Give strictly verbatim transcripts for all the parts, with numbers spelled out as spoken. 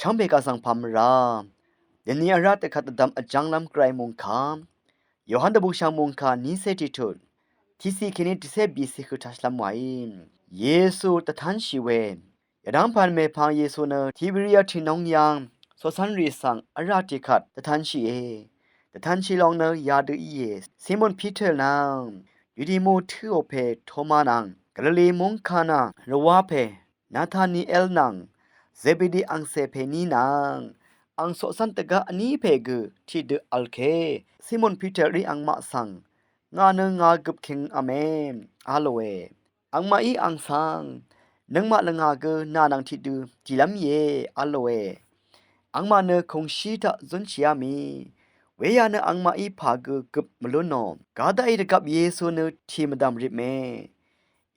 Shvngpè kaq svng pà mvrá dèni vrá dvkvt dvdvm vjv́nglv́m gvray mòngkà Yohan dvbùshv̀ng mòngkà nícé tiqtut tiqciq kèní dvcé bìciq høq taqshvlv́m wàí. Yesu dvtánshì we. Yadv́ng pv̀n mèpvng Yesu nø Tiberia tìnóng yv́ng coqcv́nrì svng vrá tiqkvt dvtánshìe. Dvtánshì lòng nø yadø íe. Simon Piter nvng Didimø tǿò pè Toma nvng Galili mungkà nvng rvwá pè Nataniel nvng Zebedi angcè pè ní nvng ang coqcv́n dvgá vní pè gø tiqdø v̄l ke Simon Piterí angmaq svng, ngà nø ngà gøp kèngv̄me, a lòe. Angmaqí ang svng, nøngmaq lvngà gø nà nvng tiqdø dìlv́m íe, a lòe. Angmaq nø kùngshí taq zúnshìá mì. Weyà nø angmaqí pà gø gøp mvlúnò. Gá daqí dvgvp Yesu nø tì mvdv̀m ripme.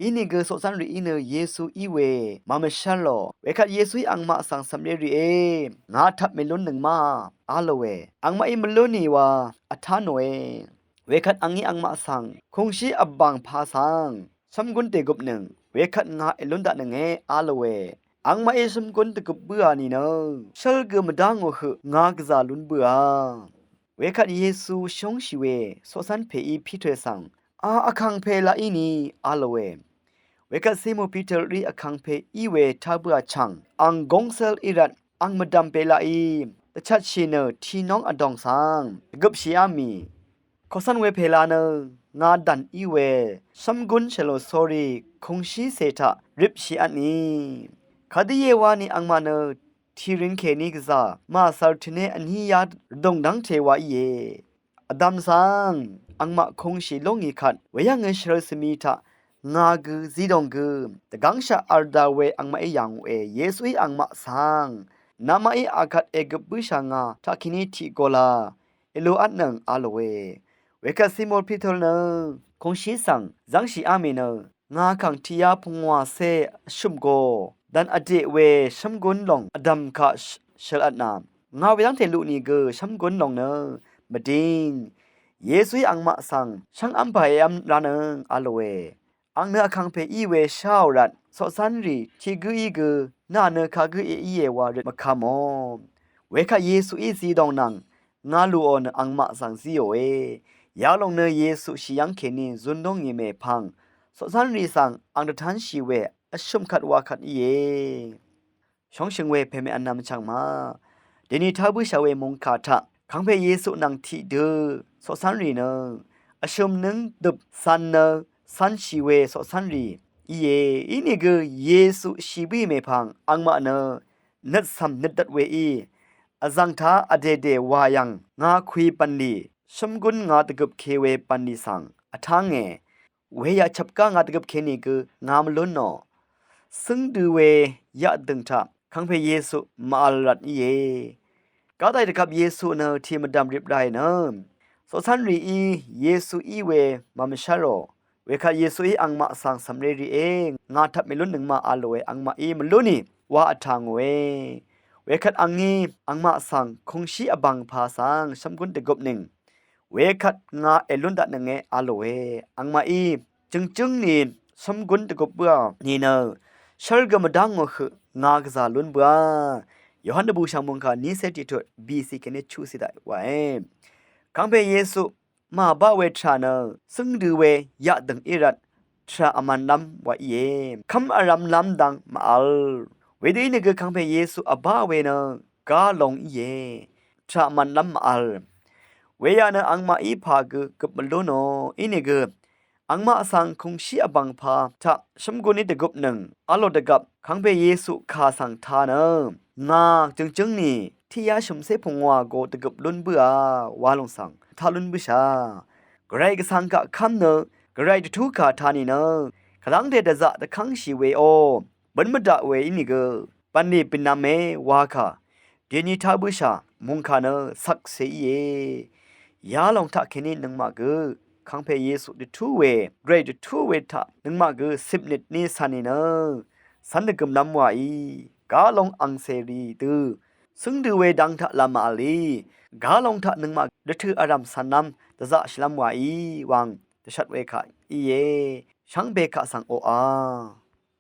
Inìgø coqcv́nrìí nø Yesu í we màmvshv́lò. Wekvt Yesuí angmaq svng cv̀mré rìé, ngà tvp mèlúnnøng ma, a lòe. Angmaqí mvlúnì wa vtánòe. Wekvt angí angmaq svng kùngshí vbàng pà svng shv́mgún dègupnøng, wekvt ngà èlún daqnønge, a lòe. Angmaqí shv́mgún dvgøp bǿà nìnø shv́l gø mvdá ngò høq ngà gvzà lún bǿà. Wekvt Yesu shóngshì we coqcv́n pèí Piter svng, a vkàngpè laq í ni, a lòe. Wekvt Simon Piterí vkàngpè í we tá bǿà chv̀ng ang góngcv́l í rvt ang mvdv̀m pè laqí dvchvtshì nø tìnóng vdòng svng dvgøpshìá mì. Koqcv́n we pèla nø ngà dv̀n í we shv́mgún shèlò sórí kùngshícè taq ripshìvtni. Kadø íe wani angmaq nø tìrøng kèní gvzà màcv̀r tø̀né vní yá rvdùng dv́ngte wa íe. Vdv̀m svng angmaq kùngshì lú ngì kvt weyv́ngø shvrø svmi taq ngà gø zidòng gø dvgv́ngshaq v̄l daq we angmaqí yà ngòe. Yesuí angmaq svng, namaqí akvt ègøp bǿshà ngà taqkèní tiq gola èlúvtnøng, a lòe. Wekvt Simon Piter nø kùngshí svng zv́ngshìá mì nø, ngà kàng tiqyá pungwàcé vshø̀m go dv̀n vdè we shv́mgún lòng vdv̀m kaq shøl vtnà, ngà wedv́ngte luq nìgø shv́mgún lòng nø mvding. Yesuí angmaq svng, shv́ngv́m pà èv́m ránøng, a lòe. Ang nø vkàngpè í we sháò rvt coqcv́nrì tiq gǿí gø nà nø kagǿ èíe wa røt mvkvmò. Wekvt Yesuí zidòng nvng ngà lùò nø angmaq svng zíòe. Yalòng nø Yesu shì yv́ng kèní zun lú ngì mèpvng coqcv́nrì svng ang dvtánshì we vshø̀m kvt wa kvt íe. Shóngshø̀ng we pèmè vnvm chv̀ngma, dèni tá bǿshà we mungkà taq kàngpè Yesu nvng tiqdø coqcv́nrì nø vshø̀m nǿng døp cv̄n nø cv̄nshì we coqcv́nrì íe. Inìgø Yesu shì bǿì mèpvng angmaq nø nøt cv̀m nøt dvt weí, vzv̀ng tá vdèdè wà yv̀ng ngà kwi bv̀nlì, shv́mgún ngà dvgøpke we bv̀nlì svng vtánge. Weyaq chvpgá ngà dvgøpke nìgø ngà mvlúnò. Cǿngdø we yaqdø̀ng taq kàngpè Yesu màvl rvt íe. Gá daqí dvgvp Yesu nø tì mvdv̀m rip ráì nø coqcv́nrìí Yesu í we màmvshv́lò. Wekvt Yesuí angmaq svng cv̀mré rìé, ngà tvp mèlúnnøng ma, a lòe. Angmaqí mvlúnì wa vtà ngòe. Wekvt angí angmaq svng kùngshí vbàng pà svng shv́mgún dvgupnøng, wekvt ngà èlún daqnønge, a lòe. Angmaqí jø̀ngjǿng ni shv́mgún dvgup bǿà nìnø shv́l gø mvdá ngò høq ngà gvzà lún bǿà. Yohan dvbùshv̀ng mòngkà nícé tiqtut bìcì kèní chuqcì daq wàe. Kàngpè Yesu màbá we tvrà nø cǿngdø we yaqdø̀ng í rvt tvrà vmv̄nlv́m wa íe. Kv́m vrv̄mlv́m dang màvl. Wedø ínìgø kàngpè Yesu vbá we nø gá long íe. Tvrà vmv̄nlv́m màvl. Weyaq nø angmaqí pà gø gøp mvlúnò. Ínìgø angmaq svng kùngshí vbàng pà taq shv́mgún í dvgupnøng, vlò dvgvp kàngpè Yesu kà svng tā nø, ngà jø̀ngjǿng ni tiqyá shø̀mcé pungwà go dvgøp lún bǿà wa lòng svng tá lún bǿshà. Gvray gvsvng kaq kv́m nø gvray dvtú kà tā nìnø, kvlv́ngte dvzaq dvkv́ngshì we ó, bǿn mvdaq we ínìgø bv̀nlì bø̀nv̄me wa kà dèni tá bǿshà mòngkà nø cvkse íe. Yalòng taqkèní nøngmaq gø kàngpè Yesu dvtú we, gvray dvtú we taq nøngmaq gø cipnøt ní cv̄n nìnø cv́n dvgø̀mlv́m wàí. Gálong angcèrì dø cǿngdø we dang taq lv̄m màvlí. Gálong taq nøngmaq dvtø̀ vrv̀m cv̄nlv́m dvzaqshìlv́m wàí wang dvshvt we kà íe. Shvngbe kaq svng oqà